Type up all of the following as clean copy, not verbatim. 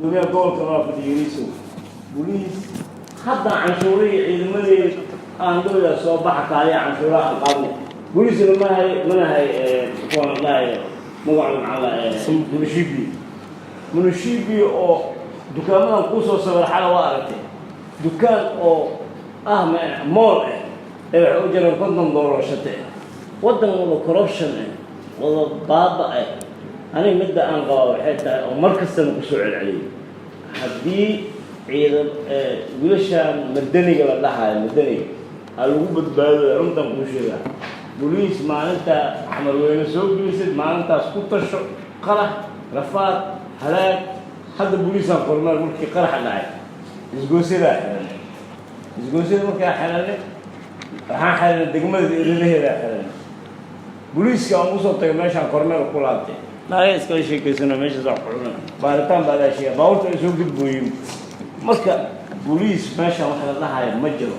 Gudoomiyaha gobolka waa fadhiyeyso boliis. Hadda canshuurihii ciidamadii aan dowda soo baxa kaaliya, canshuuraha aan qaadnay. Booliisna mahay manahay kuwaan dhahayo magacu maxaa la munishibi, munishibi oo dukaamadan kuu soo sawir xala waa aragtay, dukaan oo ah mall ah ee waxay u jiraan $50 shate. Waddan wada corruption ah, wada baaba ah. Aniga midda aan qabaa waxay tahay oo mar kastana kusoo celceliyay, haddii ciidan wiilashaan madaniga la dhahayo, madaniga aa lagu badbaadaya. Runtan kuu sheegaa, boliis maalinta Xamarweyne soo gelisid, maalintaas ku tasho qarax, rafaad, halaag. Hadda boliisaan kormeer markii qaraxa dhacay isgoosyadaa xiranay. Isgoosyada markaa xiranay, waxaan xiranay degmada iradaheedaa xiranay. Boliiska aan usoo tagay meeshaan kormeer ku laabtay, naaga iskala sheekeysano, meeshaas wax ku cuna, baaritaan baa laa sheega, baabuurta ay soo gudbooyin. Marka boliis meeshaan wax la dhahayo ma jiro.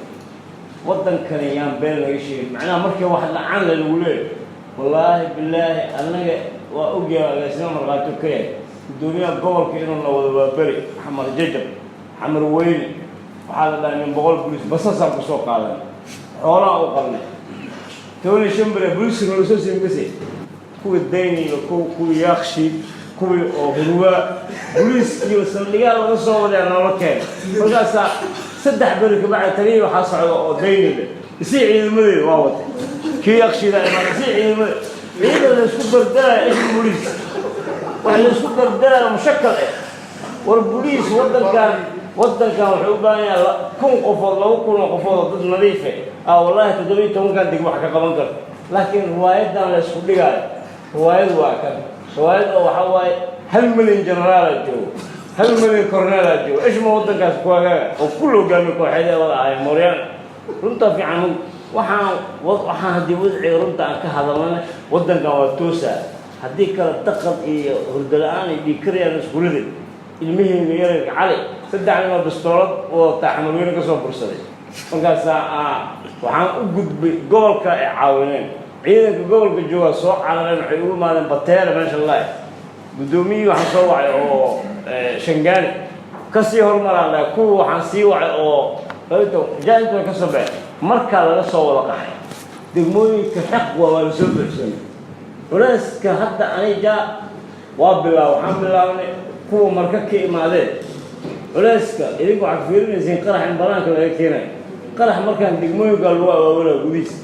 Waddankani yaan been laga sheegin. Macnaha markii wax dhacaan la lagu leeyahy, wallaahi bilaahi, annaga waa ogyahay, agaasimo markhaati ka yahay guddoomiyaha gobolka inuu na wado. Waa beri Xamar Jajab, Xamar Weyne, waxaa la dhahay nin 100 boliis basasaan kusoo qaadanay, xoolaan u qalnay, 15 bere boliiska noola soo siimkase, kuwii Dayniga, kuwii Yaaqshiid, kuwii oo Hurwaa, boliiskii saldhigaa laga soo waday noola keenay. Markaasaa 3 beri kabacdi taliyii waxaa socda oo Dayniga isii ciidamadeeda waa watay, kii Yaaqshiida imaan isii ciidamada, ciidan la isku dardarayo isha boliis, wax la isku dardarayo mushakal eh. War boliis waddankan wuxuu u baahan yahay 1000 qofood, 2000 oo qofood oo dad nadiife ah. Wallaahi 17kan deg wax ka qaban karto, laakiin riwaayadan la isku dhigaayo, riwaayad waa kan riwaayad oo waxaa waaye 1 milyan generaalaa joogo, 1 milyan korneelaa joogo, ishma waddankaas ku hagaaga oo kul hogaami kooxeed wada ahay Moryaan. Runta fiican waxaan haddii wadciga runta aan ka hadalnana, waddankan waa toosaa. Haddii kale daqad iyo hurdo la-aan iyo dhiigkarayaan isku riday. Ilmiheyga yararka cali saddex ninoo bistoolad wadataa Xamarweyne ka soo bursaday. Markaasaa waxaan u gudbay gobolka ay caawineen, ciidanka gobolka joogaa soo carareen, waxay ugu imaadeen Bateera meesha laay. Guddoomiyihii waxaan soo wacay oo Shangaani kasii hormaraan dhahay, kuwa waxaan sii wacay oo jaainta way ka soo baxeen. Markaa laga soo wada qaxay degmooyinka xeqwa, waa lasoo buuxsamay culayska. Hadda aniga waa bilaab, waxaan bilaabnay kuwa marka ka imaadeen culayska. Idinku waxaad fiirinaysiin qarax in banaanka laga keenayo. Qarax markaan degmooyinka lagu abaabulaya gudihiisa.